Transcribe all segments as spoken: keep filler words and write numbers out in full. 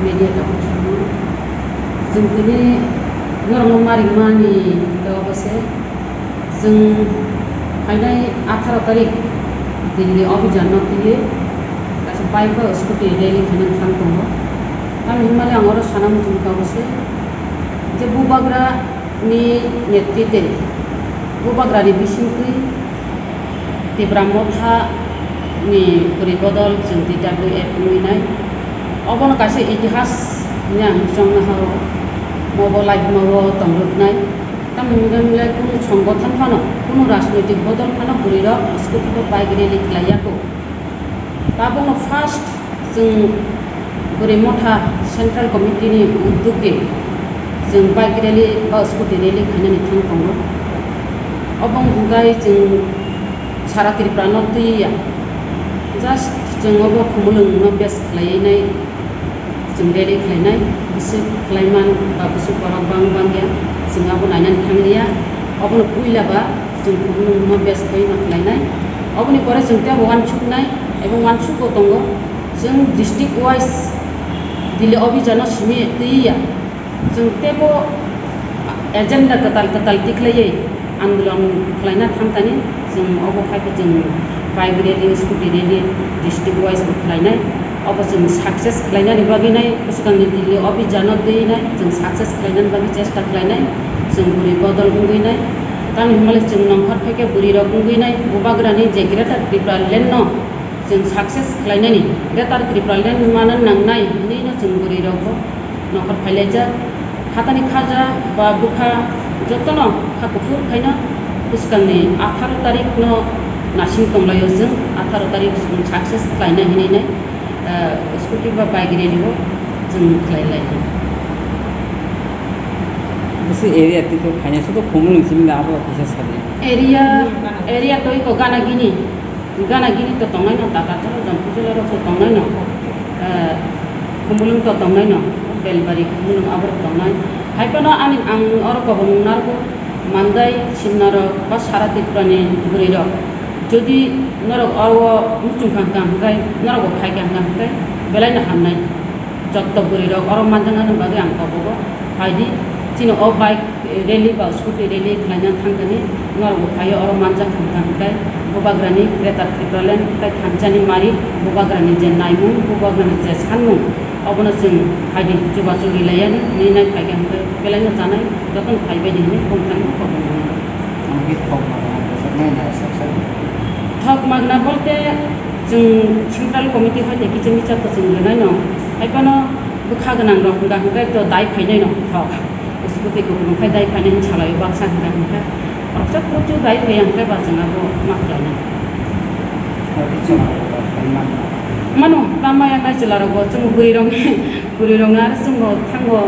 Media tabuk chwng tini norokno ma ringmani tei obo se chwng phainai atharo tarik Delhi obijan no twiwi kaisa bike bai scooty rally khaina thang tongo. Tamni hwnmale ang oro sana muchung tongo se je bubagra ni netrite bubagra ni bisingtwi Tipra Motha ni bwrwi bodol chwng T W F wngwi nai. Obono kaisa itihas hwnwi ang chongna hao. Mobo laibuma o tongrwknai. Tamni hwnwi le kunu songothon phano, kunu rajnoitik bodol phano bwrwi rok scooty bai bike rally khlai ya kho. Tabukno first chwng Bwrwi Motha Central Committee ni udduk di chwng bike rally ba scooty rally khainani thang tongo. Obo wngkha chwng sara Tripura no twi ya. Just chwng obo Khumulwng no base khlaiwi nai chwng rally khlainai. Bwswk khlaiman ba bwswk borok bang bang ya chwng abo nainani thang liya. Obono puila ba chwng Khumulwng no base khlaiwi ma khlainai. Oboni pore chwng tei bo uansuknai ebo uansuk bo tongo. Chwng district wise Delhi obijano simi twi ya. Chwng teibo agenda kwtal kwtal tikhlaiwi andolon khlaina thangkani. Chwng obo hai khe chwng bike rally, scooty rally district wise bo khlainai. Obo chwng success khlainani bagwi nai bwskangni Delhi obijano twi nai chwng success khlainani bagwi chesta khlainai. Chwng bwrwi bodol wngwi nai. Tamni hwnmale chwng nongkhor phaikhe bwrwi rok wngwi nai bubagrani je Greater Tipraland no chwng success khlainani, Greater Tipraland mana nangnai hinwi no chwng bwrwi rok bo nongkhor phailaijak. Hatani khaja ba bwkha jotono kha kuphur khaino bwskangni atharo tarik no nasing tonglaio chwng, atharo tarik chwng success khlaina hinwi nai, ah, scooty ba bike rally o chwng khlai lai. Bwswk area twi khe khaina soto Khumulwng simi da abo kisa sadi. Area, area to iko gana gini. Gana gini to tongnai no, Tata cholo, Jompu cholo rok to tongnai no, eh, Khumulwng to tongnai no, Belbari Khumulwng abo rok tongnai. Hai phano ani ang oro kobong narwgo, Mandai, Simna rok ba sara Tripura ni bwrwi rok. Jodi norok oro muchung kha hwnkha hwnkhe, norok bo phai kha hwnkha hwnkhe, belai no hamnai. Jotto bwrwi rok oro manjaknani bagwi ang kobogo, phaidi, chini o bike rally ba scooty rally khlaina thangkani, norokbo phaio oro manjak hwnkha hwnkhe, bubagrani Greater Tipraland tei thangjani mari, bubagrani je naimung, bubagrani je sanmung, obono chwng phaidi chubachu rilaiyani hinwi nai phaikha hwnkhe belaino chanai jotono phaibaidi hinwi bongthangno kobong mano. Ang khe thok magna bwswknai nai sak sak. Thok magna bolte chwng central committee hai de kiching kichar to chwng rwnai no. Hai phano bwkha gwnang rok hwnka hwnkhe to dai phainai no thok. Scooty kuphur khai dai phainai hinwi salai o baksa hwnka hwnkhe. Oroksa kuchu dai phaiya hwnkhe ba chwng abo ma khlainai. Mano, tamo yang nai chwla rok bo chwng bwrwi rok ni, bwrwi rok ni aro chwng bo thango,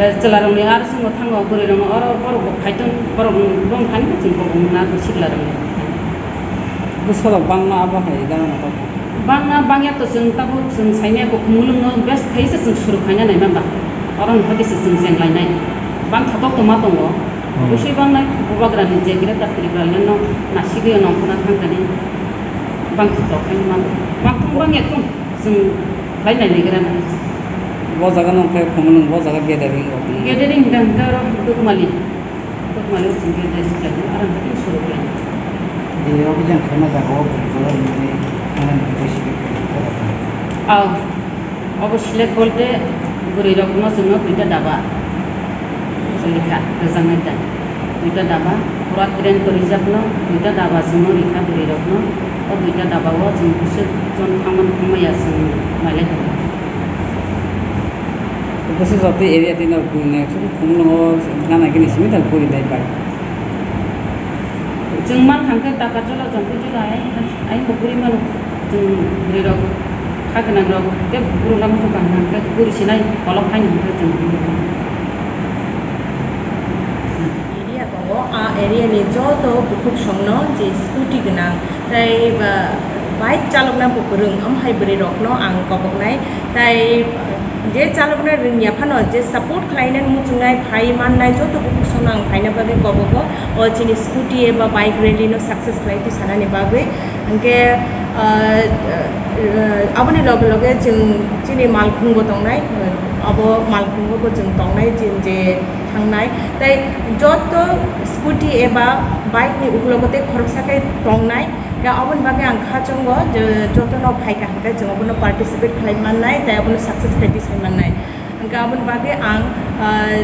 eh, chwla rok ni aro chwng bo thango bwrwi rok no oro borok bo phai thung borok ni bong thani bo chwng bo wng na sikla rok ni. Bwsarok bangma abo hai gana na kok. Bangma bangya to chwng tabuk chwng saimaya kok mulung no best khai se chwng suru khaina nai mamba. Oro ni hati se chwng cheng lai nai. Bang thotok to ma tongo. Hmm. Bwsui bang nai bubagra ni je Greater Tipraland no nasigwi no khuna thang kani. Bang thotok khai ma bang thung bang ya thung chwng lai nai nai gra nai. Bo jaga no khai khumulung bo jaga gathering rok. Gathering dan karo Dukmali. Dukmali chwng khe je siklai di, aro hwnkhe suru khlai di. Di obo jang khaima jaga o bwrwi dolor hinwi thangna hwnkhe tei select khlai di. Aw, obo select bolte bwrwi rokno chwngno duita daba rikha, rwjaknai da. Duita daba, pura train to rijak no, duita daba chwngno rikha bwrwi rokno. O duita daba o chwng bwswk jon thangmani thangmaya chwng nailai tongo. Bwswk joto area twi no buini actually khumulwngo gana gini simi da buri dai bai. Chwng man thang khe taka chwla jang khe chwla ai, ai bo buri mano chwng bwrwi rok kha gwnang rok tei buru lama khe bang thang khe buri sinai kolok hai nang khe chwng buri rok. Area tongo, a area ni joto bukhuk songno je scooty gwnang tei ba bike chalokna bo kwrwng, omo hai bwrwi rokno ang koboknai. Tai je chalokna rwngya phano je support khlainani muchungnai phai mannai joto bukhuk songno ang phaina bagwi kobogo o chini scooty eba bike rally no success khlai twi sanani bagwi. Hwnkhe Ah, ah, aboni loge loge chwng chini malkhungbo tongnai, abo malkhungo bo chwng tongnai, chini je thangnai. Tai joto scooty eba bike ni ukulogo tei khoroksa khe tongnai. Ya, aboni bagwi ang kha chwngo je jotono phaikha hwnkhe chwng abono participate khlai mannai, tai abono success khlai tisai mannai. Hwnkhe aboni bagwi ang, ah,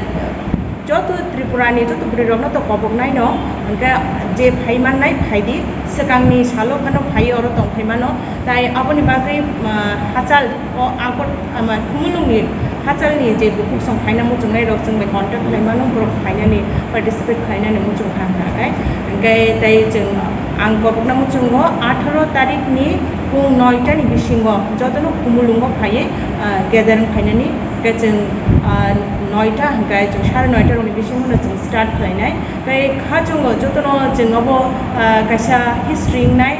joto Tripura ni joto bwrwi rokno to koboknai no, hwnkhe je phai mannai phai di, swkang ni salo phano phai oro tong phai mano, tai aboni bagwi, ah, hachal o Agartala, ama, Khumulwng ni hachal ni je bukhuk song phaina muchungnai rok chwng bai contact khlai mano, borok phainani participate khlainani muchung kha hwnkhe, hwnkhe tai chwng ang kobokna muchungo atharo tarik ni pung noita ni bisingo jotono Khumulwng o phaiwi, ah, gather wng phainani. Hwnkhe chwng, ah, noita hwnkhe chwng sare noita rokni bisingo no chwng start khlainai. Tei kha chwngo jotono chwng obo, ah, kaisa history wngnai.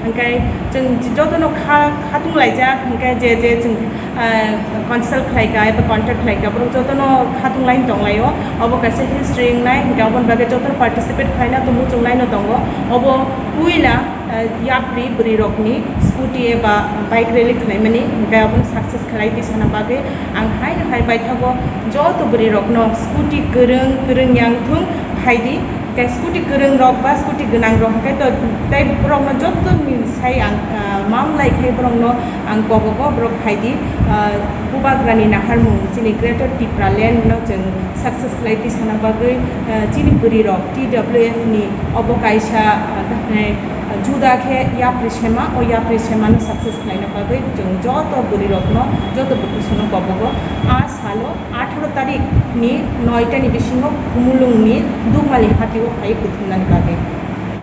Hwnkhe chwng jotono kha, khatung laijak, hwnkhe je je chwng, ah, consult khlaika eba contact khlaika, borok jotono khatung laini tonglaio. Obo kaisa history wngnai, hwnkhe aboni bagwi jotono participate khlaina tongo, chwng laino tongo. Obo puila, ah, yapri bwrwi rokni scooty eba bike rally khlaimani, hwnkhe abono success khlai tisana bagwi ang haino hai baithago joto bwrwi rokno scooty kwrwng, kwrwng yang thung phaidi, hwnkhe scooty kwrwng rok ba scooty gwnang rok hwnkhe to tei borokno joto ni sai ang, ah, mamlai khe borokno ang kobogo borok phaidi, ah, Bubagrani naharmung chini Greater Tipraland no chwng success khlai tisana bagwi, ah, chini bwrwi rok T W F ni obo kaisa, ah, juda khe yapri sema, o yapri sema no success khlaina bagwi chwng joto bwrwi rokno, joto bukusono kobogo. A salo atharo tarik ni noita ni bisingo Khumulwng ni Dukmali hati o phai kuthumnani bagwi.